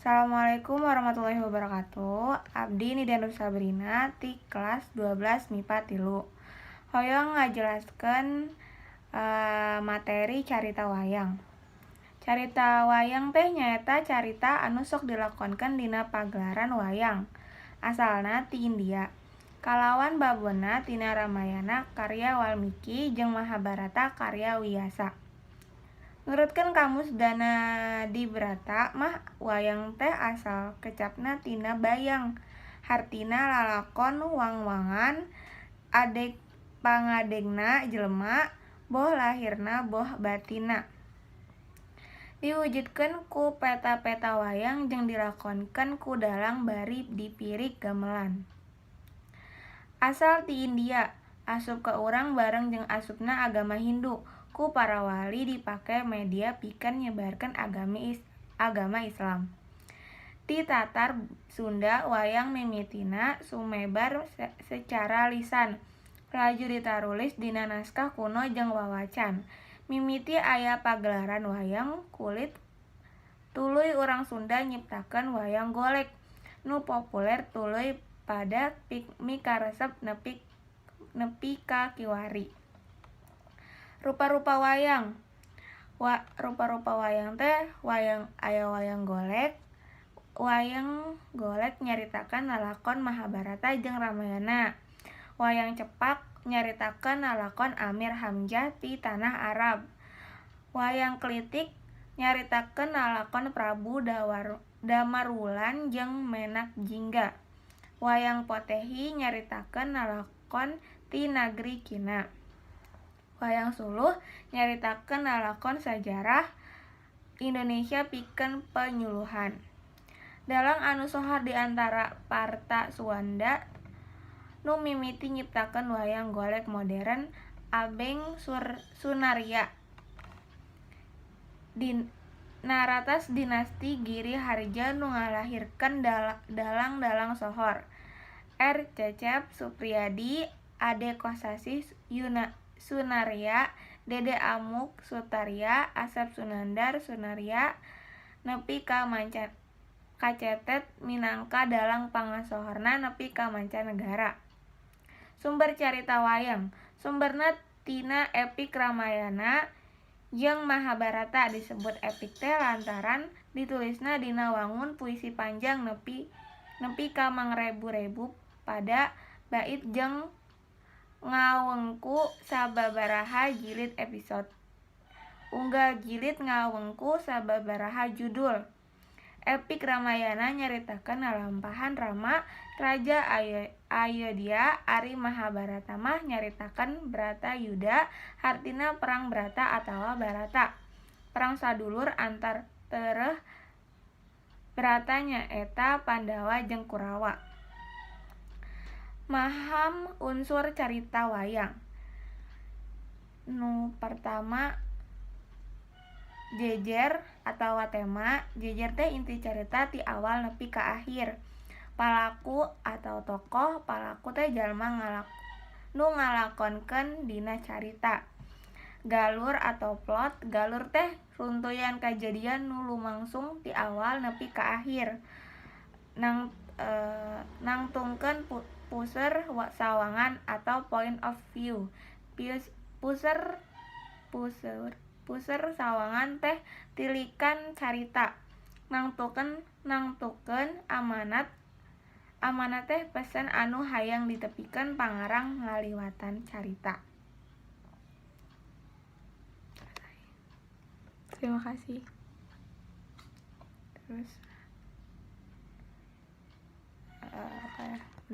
Assalamualaikum warahmatullahi wabarakatuh. Abdi Nidia Nur Sabrina ti kelas 12 MIPA 3. Hoyong ngajelaskeun materi carita wayang. Carita wayang teh nyaeta carita anu sok dilakonkeun dina pagelaran wayang. Asalna ti India. Kalawan babona tina Ramayana karya Walmiki jeung Mahabharata karya Wiyasa. Nurutkeun kamus Danadibrata mah, wayang teh asal kecapna tina bayang, hartina lalakon wang-wangan adeg pangadegna jelema, boh lahirna boh batinna. Diwujudkeun ku peta-peta wayang jeung dilakonkeun ku dalang bari dipirig gamelan. Asal ti India, asup ka urang bareng jeung asupna agama Hindu, ku para wali dipake media pikeun nyebarkeun agama Islam. Ti tatar Sunda wayang mimitina sumebar secara lisan, laju ditarulis dina naskah kuno jeung wawacan. Mimiti aya pagelaran wayang kulit tuluy urang Sunda nyiptakeun wayang golek nu populer tuluy pada mikaresep nepi ka kiwari. Rupa-rupa wayang. Rupa-rupa wayang teh wayang aya wayang golek. Wayang golek nyaritakeun lalakon Mahabharata jeung Ramayana. Wayang cepak nyaritakeun lalakon Amir Hamzah ti Tanah Arab. Wayang klitik nyaritakeun lalakon Prabu Damarwulan jeung Menak Jingga. Wayang potehi nyaritakeun lalakon ti nagri Kina. Wayang suluh nyaritakeun lalakon sajarah Indonesia pikeun penyuluhan. Dalang anu sohor di antara Parta Suwanda, nu mimiti nyiptakeun wayang golek modern Abeng Sunarya. Naratas dinasti Giri Harja nu ngalahirkeun dalang-dalang sohor. R. Cecep Supriyadi, Ade Kosasih Sunarya, Dede Amuk Sutarya, Asep Sunandar Sunarya, nepi ka kacatet minangka dalang pangasohorna nepi ka mancanegara. Sumber carita wayang sumberna tina epik Ramayana jeung Mahabharata. Disebut epik teh lantaran ditulisna dina wangun puisi panjang nepi ka mangrebu-rebu pada bait jeung ngawengku sababaraha jilid episode. Unggal jilid ngawengku sababaraha judul. Epik Ramayana nyaritakeun lalampahan Rama, raja Ayodya, ari Mahabharata mah nyaritakeun Bratayuda, hartina perang Brata atawa Barata. Perang sadulur antar tereuh brata, nyaeta Pandawa jeung Kurawa. Maham unsur carita wayang. Nu pertama, jejer atawa tema. Jejer teh inti carita ti awal nepi ka akhir. Palaku atau tokoh. Palaku teh jalma nu ngalakonkeun dina carita. Galur atau plot. Galur teh runtuyan kajadian nu lumangsung ti awal nepi ka akhir, nangtungkeun puseur sawangan atau point of view. Puseur puseur puseur sawangan teh tilikan carita, nangtukeun amanat. Amanat teh pesen anu hayang ditepikeun pangarang ngaliwatan carita. Terima kasih. Terus.